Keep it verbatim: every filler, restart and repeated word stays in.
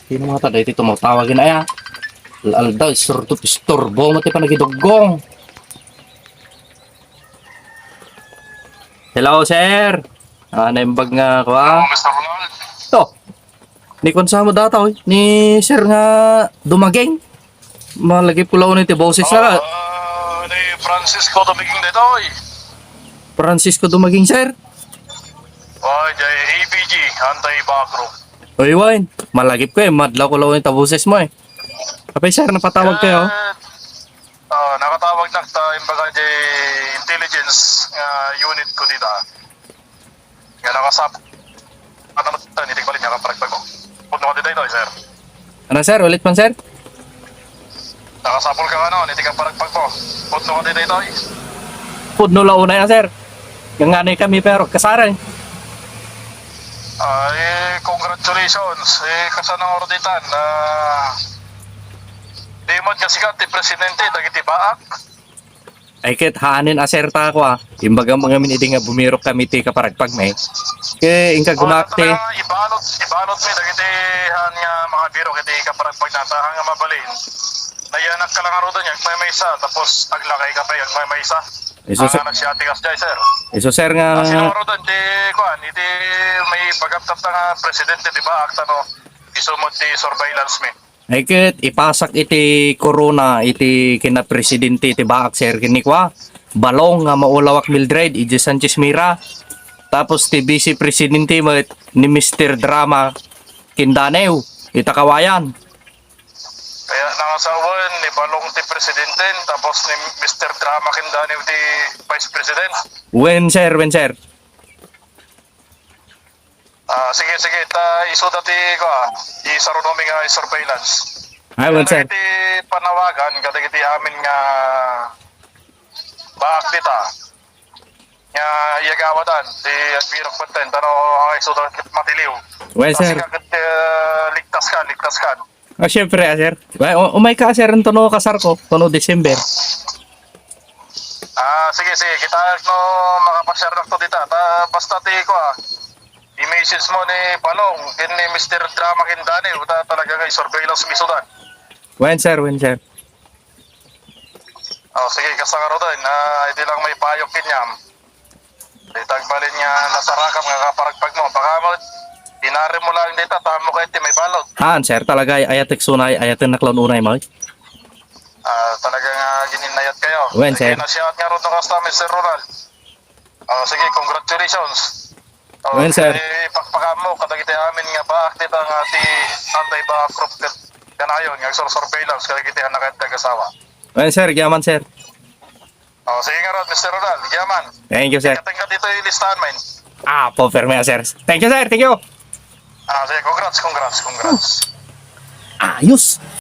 Sino nga ta daytoy tumatawag ina ya? Al-, aldaw, isturbo, isturbo mo ti panagiduggong. Hello, sir. Ah, naimbag nga, kua? Hello, Mister Ronald. To. Ni kuan sa mo data, oy. Ni sir nga dumaging. Malagip ko laon ti boses na. Ah, ni Francisco Dumaging daytoy. Francisco Dumaging, sir? Oy, jay A B G, anti-back group. Oy, Wayne. Malagip ko, eh. Madlaw ko laon ti boses mo, eh. Apay, sir, napatawag kayo? Eh, ah, nakatawag na ta, imbaga, jay intelligence nga unit ko dita. Nga nakasap-, ano mo, iti kabalin nga kaparagpag mo. Pudno ka daytoy, sir. Ano, sir? Ulit man, sir? Nakasapul ka, ano, iti kaparagpag mo. Pudno ka daytoy. Pudno la unay, ah, sir. Nganganay kami, pero kasara, eh. Ah, eh, congratulations. Eh, kasano nga uruditan? Ah, di mo nga sikat ti presidente, dagiti baak. Ay, ket haanen a sir ta ako, ah. Imbagam ngamin idi nga bumirok kami ti kaparagpag mi. Ket inka gumakti. Talaga, ibalot, ibalot mi dagiti haan nga makabirok iti kaparagpag na, ta haan nga mabalin. Nayanak ka lang ngaruden, agmaymaysa, tapos aglakay ka pay, agmaymaysa. Isu, sir. Ang anak siya, tigas jay, sir. Isu, sir, nga. Ah, sino ngaruden, ti, kuan, iti may bagam tatta nga presidente, di ba, akta, no? Isu mo ti surveillance mi. Ay ket ipasak iti korona iti kinapresidente iti baak, sir, ken ni kua, Balong nga maulawak Mildred idiay Sanchez Mira. Tapos ti vice presidente met ni Mister Drama ken Danew ita Kawayan. Kaya nangasawen ni Balong ti presidente, tapos ni Mister Drama ken Danew ti vice president. Wen, sir, wen, sir. Ah, sige, sige, ta isuda ti, kua, isaruno mi nga surveillance. Ay, wen, sir. Kadagiti panawagan, kadagiti amin nga baak dita. Nga iyagawadan, ti agbirok metten, tano, ang isuda ti matiliw. Wen, sir. Kasi ka, eh, ligtas ka, ligtas ka. Ah, syempre, ah, sir. Wa-, u-, umay ka, sir, intono kasar ko, tono December. Ah, sige, sige. Kita no makapasyarak to dita. Ta, basta ti ko, ah. I-message mo ni Palong, ken ni Mister Drama ken Danny, ta talaga nga surveillance mi sudan. Wen, sir, wen, sir. Oh, sige, kasta ngaruden. Ah, iti lang maipayok kaniam. Di tagbalin nga nasarakam nga kaparagpag mo. Baka mo, inarem mo lang dita, tamo kayo ti may balot. Haan, sir, talaga ay ayatek sunay, ayaten naklaon unay mo. Ah, talaga nga gininayat kayo. Wen, sir. Sige, nasiyat nga ron no kasta, Mister Ronald. Oh, sige, congratulations. Oh, wen, sir. Ipakpakam mo, kadagiti amin nga baak dita nga ti anti-baak group ket kanayon nga agsursurveillance kadagiti anak ken asawa. Wen, sir, gyaman, sir. Oh, sige nga rod, Mister Ronald, gyaman. Thank you, sir. Ikateng ka dito yung listahan, man. Ah, po, permi, sir. Thank you, sir. Thank you. Ah, sige, congrats, congrats, congrats. Ayos.